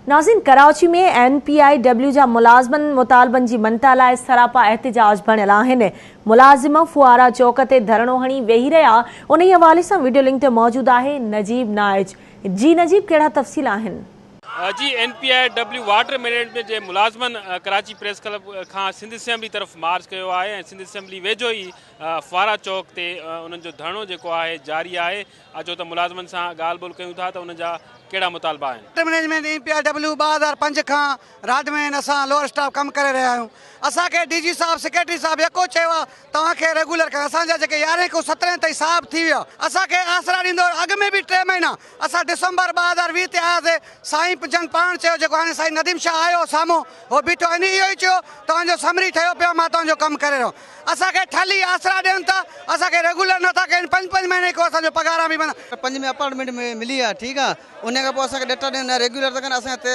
ناظرين Karachi ۾ N P I W جا ملازمن مطالبن جي مڃتا لاء سراپا احتجاج بڻيل آهن ملازم ڦوهارا چوڪ تي ڌرڻو هڻي ويهي رهيا انهي حوالي سان وڊيو لنڪ تي موجود آهي نجيب نائچ جي نجيب ڪهڙا تفصيل آهن. جي N P I W water management جي ملازمن ڪراچي پريس ڪلب کان سنڌ اسيمبلي طرف مارچ ڪيو آهي ۽ سنڌ اسيمبلي ويجهو ئي ڦوهارا چوڪ تي انهن جو ڌرڻو جيڪو آهي جاري آهي اچو ته ملازمن سان ڳالهه ٻولهه ڪيون ٿا ته انهن جا ڪهڙا مطالبا آهن. Water management N P I W 2005 کان راڊمين اسان لوئر اسٽاف ڪم ڪري رهيا آهيون اسان کي ڊي جي صاحب سيڪريٽري صاحب يڪو چيو آهي توهان کي ريگولر ڪري اسان جا جيڪي يارهين کان سترهين تائين صاحب ٿي ويا اسان کي آسرا ڏيندو اڳ ۾ به ٽي مهينا اسان ڊسمبر 2020 تي آياسي سائين جن پاڻ چيو جيڪو هاڻي سائين نديم شاهه آيو سامهون هو بيٺو انهي اهو ئي چيو توهان جو سمري ٺهيو پيو آهي مان توهان جو ڪم ڪري رهيو اسان کي ٺلهي آسرا ڏين ٿا اسان کي ريگولر نٿا ڪين پنج پنج مهيني کان اسان جو پگهاران به بند. پنج ۾ اپارٽمينٽ ۾ ملي آ ٺيڪ آ ان کان پوء اسان کي ڏٽا ڏين نه ريگيولر ٿا ڪن اسان هتي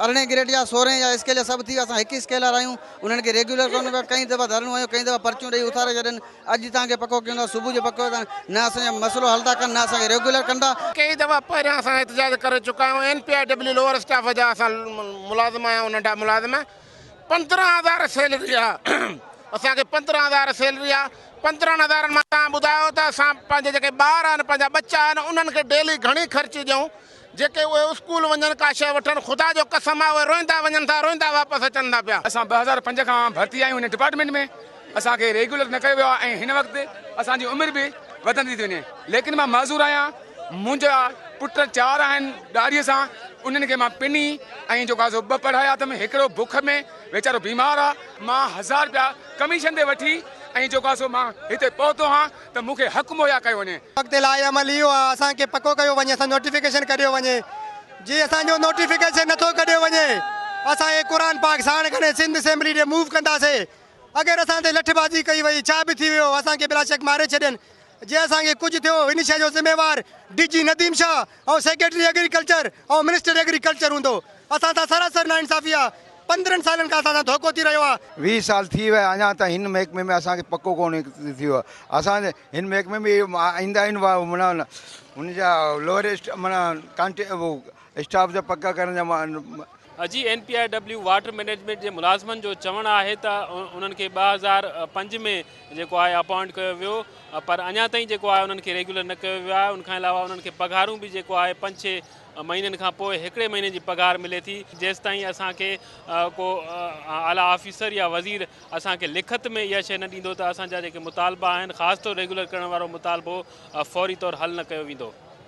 ارڙهين گريڊ جا سورهين جا اسڪيل جا سڀ ٿي ويا اسان هڪ اسڪيل وارا آهيون انهن کي ريگيولر ڪونه پيا ڪئين دفعا ڌرڻو هنيو ڪئين دفعا پرچيون ڏئي اٿاري ڇڏين اڄ توهان کي پڪو ڪيون ٿا صبح جو پڪو ٿا نه اسان جو مسئلو حل ٿا ڪن نه اسان کي ريگيولر ڪن ٿا. ڪئي دفعا پهريان اسان احتجاج ڪري چڪا آهيون N P I W lower staff جا اسان ملازم آهيون ننڍا ملازم 15 هزار سيلري آ اسان کي 15 هزار سيلري آ 15 هزارن مان توهان ٻڌايو ته اسان پنهنجي جيڪي ٻار آهن پنهنجا ٻچا آهن انهن کي ڊيلي گهڻي خرچي ڏيون جيڪي اهي اسڪول وڃن ڪا شيء وٺن خدا جو قسم آ اهي روئندا وڃن ٿا روئندا واپس اچن ٿا پيا. اسان 2005 کان ڀرتي آهيون هن ڊپارٽمينٽ ۾ اسان کي ريگيولر نه ڪيو ويو آهي ۽ هن وقت اسان جي عمر به وڌندي ٿي وڃي ليڪن مان معذور آهيان منهنجا پٽ چار آهن ڏاڙهي سان انهن کي مان پني ۽ جيڪو آهي سو ٻه پڙهايا اٿم هڪڙو بک ۾ ويچارو بيمار آهي مان هزار رپيا ڪميشن تي وٺي ۽ جيڪو آهي سو مان هتي پهتو آهيان ته مون کي حق مهيا ڪيو وڃي. وقت لاء عمل اهو آهي اسان کي پڪو ڪيو وڃي اسان نوٽيفڪيشن ڪڍيو وڃي جي اسان جو نوٽيفڪيشن نٿو ڪڍيو وڃي اسان هي قرآن پاڪ ساڻ کڻي سنڌ اسيمبلي ڏي موو ڪنداسي اگر اسان تي لٺ بازي ڪئي وئي ڇا به ٿي ويو اسان کي بلاشڪ ماري ڇڏين جي اسان کي ڪجهه ٿيو ان شيء جو ذميوار D G Nadeem Shah ۽ secretary agriculture ۽ minister agriculture هوندو اسان سان سراسر ناانصافي آ 15 سالن کان اسان سان ڌوڪو ٿي رهيو آ. 20 سال ٿي ويا اڃا تائين هن محڪمي ۾ اسان کي پڪو ڪونه ٿيو آ اسان هن محڪمي ۾ ايندا آهن معنيٰ هن جا لوئر معنيٰ ڪانٽي اسٽاف جا پڪا ڪرڻ جا. جي N P I W water management جي ملازمن جو چوڻ آهي ته انهن کي 2005 ۾ جيڪو آهي اپوائنٽ ڪيو ويو پر اڃا تائين جيڪو آهي انهن کي ريگيولر نه ڪيو ويو آهي ان کان علاوه انهن کي پگهارون به جيڪو آهي پنج ڇهه مهينن کان پوء هڪڙي مهيني جي پگهار ملي ٿي جيستائين اسان کي ڪو اعليٰ آفيسر يا وزير اسان کي لکت ۾ اها شيء نه ڏيندو ته اسان جا جيڪي مطالبا آهن خاص طور ريگيولر ڪرڻ وارو مطالبو فوري طور حل نه ڪيو ويندو.